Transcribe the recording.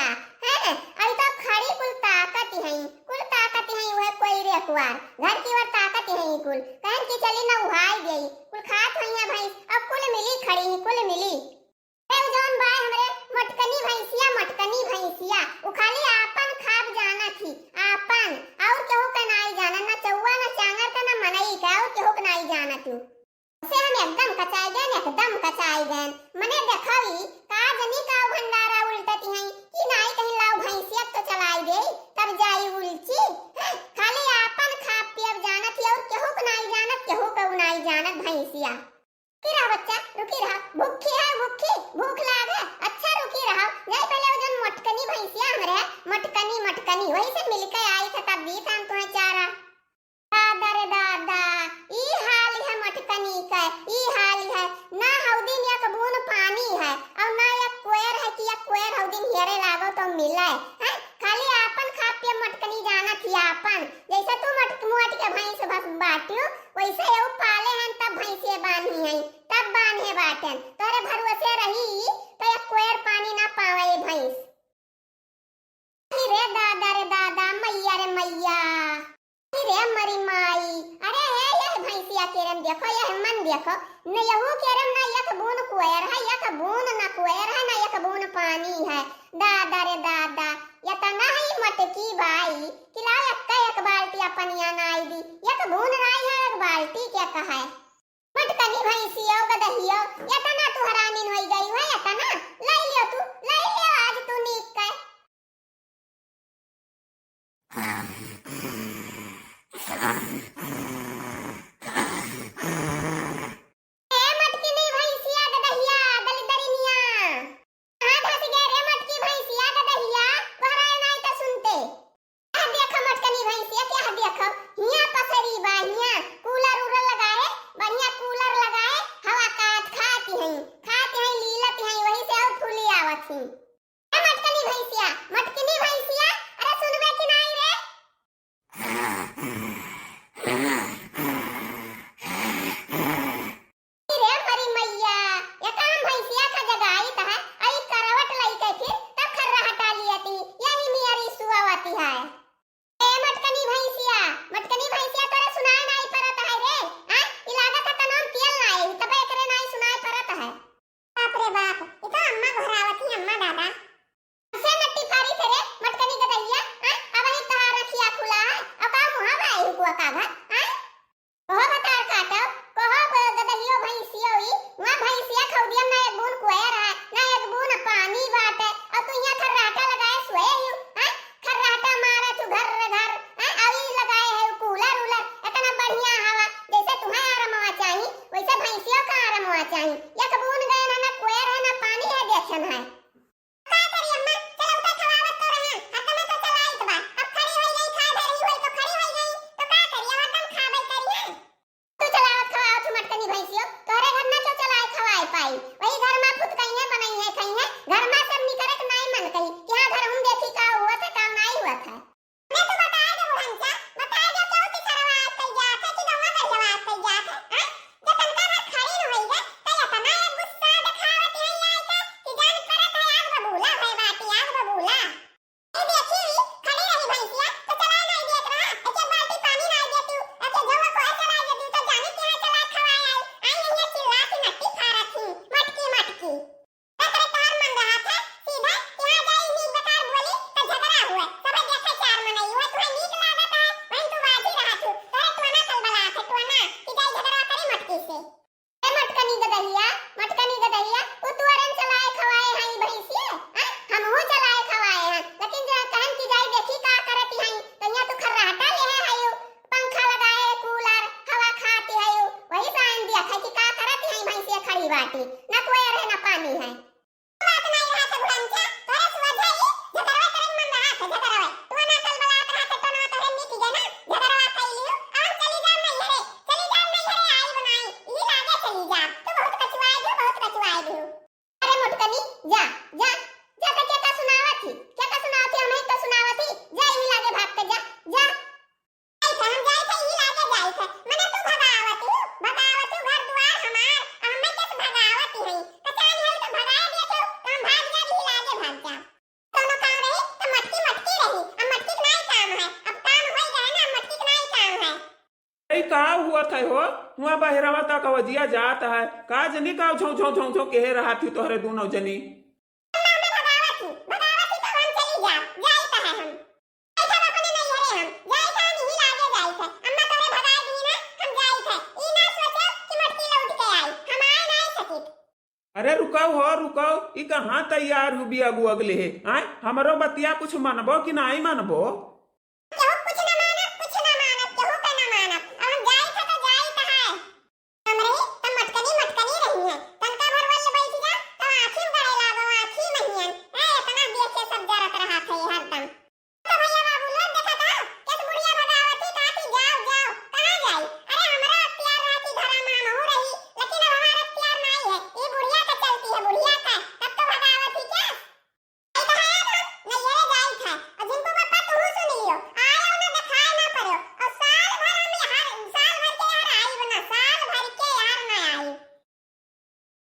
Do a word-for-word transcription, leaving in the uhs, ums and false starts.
हैं, अउ तो खड़ी कुल ताकत हई, कुल ताकत हई, उहे कोई रे कुआर, घर की ओर ताकत हई कुल, कहन कि चली नउहाई देई, कुल खात हइया भैंस, अब कुल मिली खड़ी ही, कुल मिली। ए, उ जौन बाय हमरे मोटकनी भैंसिया, मोटकनी भैंसिया, उ खाली आपन खाब जानत ही, आपन, अउर केहू के नाई जानत, ना चौवा, ना चांगर के, ना मनई के, अउर केहू के नाई जानत उ। से हम एकदम कचाई गएन, एकदम कचाई गएन। मने देखो ई, का जनी का भंडारा उलटत हई, कि नाई कहीं लाओ भैंसिया तो चलाई देई, तब जाई उलची। हैं, खाली आपन खाब पियब जानत ही, अउर केहू के नाई जानत, केहू के नाई जानत भैंसिया। रुकी रहा बच्चा, रुकी रहा, भूखी है, भूखी, भूख लाग है, अच्छा रुकी रहा, जाई पहले वो जौन मोटकनी भैंसिया हमरे है, मोटकनी, मोटकनी, वही से मिलके आई था, तब दी था हम तुम्हें चारा। दादा रे दादा, ई हाल है मोटकनी का, ई हाल है, ना हौदिन एक बून पानी है, अउर ना एक कोयर है कि एक कोयर हौदिन हेरे लागो तो मिले, हैं? खाली आपन खाब पियब मोटकनी जानत ही आपन, जैसे तू मोट-, मोट के भैंस बस बाटियो, वैसे एहू पाले हन तब भैंसिए बान्ही हई, तब बान्हे बाटेन, तोरे भरोसे रही तो एक कोयर पानी ना पावे ई भैंस। अरे दादा रे दादा, मैया रे मैया। अरे मरी माई, अरे हे यह भैंसिया केरम देखो, यह मन देखो, न यहू केरम ना एक बून कोयर है, एक बून ना कोयर है, ना एक बून पानी है। दादा रे दादा, यतना ही मटकी बाई, कि लाओ एक, एक बाल्टी अपनिया नाई दी, एक बून नाई है, एक बाल्टी के कहे। मटकनी भैंसियो, गदहियो, यतना तू हरामिन होई गई है, यतना, लाई लियो तू, लाई लियो आज तू नीक के। ए मटकिनी भैंसिया गदहिया दलिदरिनिया, कहाँ धस गए रे मटकी भैंसिया गदहिया, गोहराए नाई त सुनते। यह देखो मटकनी भैंसिया, क्या देखो, हियाँ पसरी बा, हियाँ कूलर उलर लगाए, बढ़िया कूलर लगाए, हवा खात खाती हैं, खाती हैं, लीलत हैं, वही से और फूली आवत हैं। ए मटकनी भैंसिया, मटकनी भैंसिया, अरे सुनबे कि नाई रे? रे मरी मैया, ये काम भैंसिया का जगाई त है, आई करवट लई के फिर तब खर्रा हटा लियती, यही मियरी सुआवती है। ए मटकनी भैंसिया, मटकनी भैंसिया, तोरे सुनाई नाई परत है रे? हाँ? ई लागत है तनों पियल नाई, तब एकरे नाई सुनाई परत है। बाप रे बाप, ई तो अम्मा घोरावत ही, अम्मा दादा। से नट्टी फारी थे रे, मटकनी गदहिया, हाँ? अब ही तोहार रखिया खुला है, अब का मुँह बाई हुकुआ का घर, हाँ? कहो भतार काटो, कहो ब-, गदहियो भैंसियो ई, वहाँ भैंसिया खौदियम ना एक बून कोयर है, ना एक बून पानी बाटे, और तू यहाँ खर्राटा लगाए सोए ही, हाँ? खर्राटा मारे तू घर रे घर, हाँ? और ई लगाए है कूलर उलर, इतना बढ़िया हवा, जैसे तुम्हें आरामवा चाही, वैसे भैंसियों का आरामवा चाही। एक बून गए ना, ना कोयर है, ना पानी है, देखन है। का करी अम्मा, चलौते खवावत तो रहे, हाथ में तो चलाइत बा। अब खड़ी होई गई, खाए धरी होई तो खड़ी होई गई, तो का करी, अब हरदम खाबे करी है। तू चलावत खवावत हूँ मटकनी भैंसियो, तोहरे घर ना तो चलाए खवाए पाई, वही घर में फुतकइहे बनइहे खइहे, घर में सब निकरे के नाई मन कही कि हाँ घर हम देखी का हुआ था, का नाई हुआ था। मैं तो बताए दे बुढ़नचा, बताए दे केहू की सरवा आज कल जात है कि गौवा गढ़वा आज कल जात है, हाँ? जब तनका भर खड़ी न होई गे, त एतना एक गुस्सा देखावत है आई के कि जान परत है आग बबूला भय बाटी, आग बबूला। ए देखी री, खड़ी रही भैंसिया, तो चलाए नाई देत रहा, एक एक बाल्टी पानी नाई देती, एक एक गौवा कोहर चलाए देती, तो जानी कि हाँ चलाए खवाए आई, आई यहीं चिल्ला की नट्टी फारत ही, मटकी मटकी। एकरे कार मन रहा था, सीधा यहाँ जाई नीक बेकार बोली, त झगड़ा हुए। सबे देखे चार मनई हुए, तुहे नीक लागत है, वहीं तू बाजी रहा तू। तोरे टोना कलबला थे, टोना, कि जाई झगड़ा करी मटकी से। ए मटकनी गदहिया, मटकनी गदहिया, उ तुअरन चलाए खवाए हई भैंसिए, हाँ? हमहू चलाए खवाए हैं, लेकिन जो कहन कि जाई देखी का करती हई, तो यहाँ तू खर्राटा ले है हई, पंखा लगाए, कूलर, हवा खाती है यू। वही से आइन दिया था कि का करत है भैंसिया खड़ी बाटी, ना कोयर है ना पानी है। बात नहीं रहा था बुढ़नचा, तोरे सुअझे ही झगड़वे करे मन रहा था, झगड़वे। तू ना कल बलात रहा था, तो ना तोरे मिट गए ना, झगड़वा कर लियो। अब हम चली जाम नहीं हरे, चली जाम नहीं हरे, आई बनाई, ई लागे चली जाम। तू बहुत कचुआई दियो, बहुत कचुआई दियो। अरे मोटकनी, जा, जा, जा, तो क्या का सुनावत ही? क्या का सुनावत ही? हमें तो सुनावत ही। जा, यही लागे भाग के जा, जा। जाई थे, हम जाई थे, यही लागे जाई थे। मने तू भगावत ही, भगावत ही घर दुआर हमार, आ हमें के भगावत ही। कचान है तो भगाए दिए थे, तो हम भाग जा, यही लागे भाग जा। दोनों काम का हुआ था हो? हुआ बहिरवा तक अवजिया जात है। का जनी का झों, झों, झों, झों केहे रहत ही तोहरे दूनों जनी? अम्मा, अम्मा भगावत ही, भगावत ही तो हम चली जा, जाइत है हम। जाइत है अपने नैहरे हम, जाइत है, निहिल आगे जाइत है। अम्मा तोरे भगाए दी ना, हम जाइत है। ई ना सोचो कि मटकी लौट के आई, हम आए ना सकित। अरे रुकौ हो, रुकौ, ई कहाँ तैयार हुबी अगु अगले है? आय, हमरो बतिया कुछ मनबो कि नाहीं मनबो?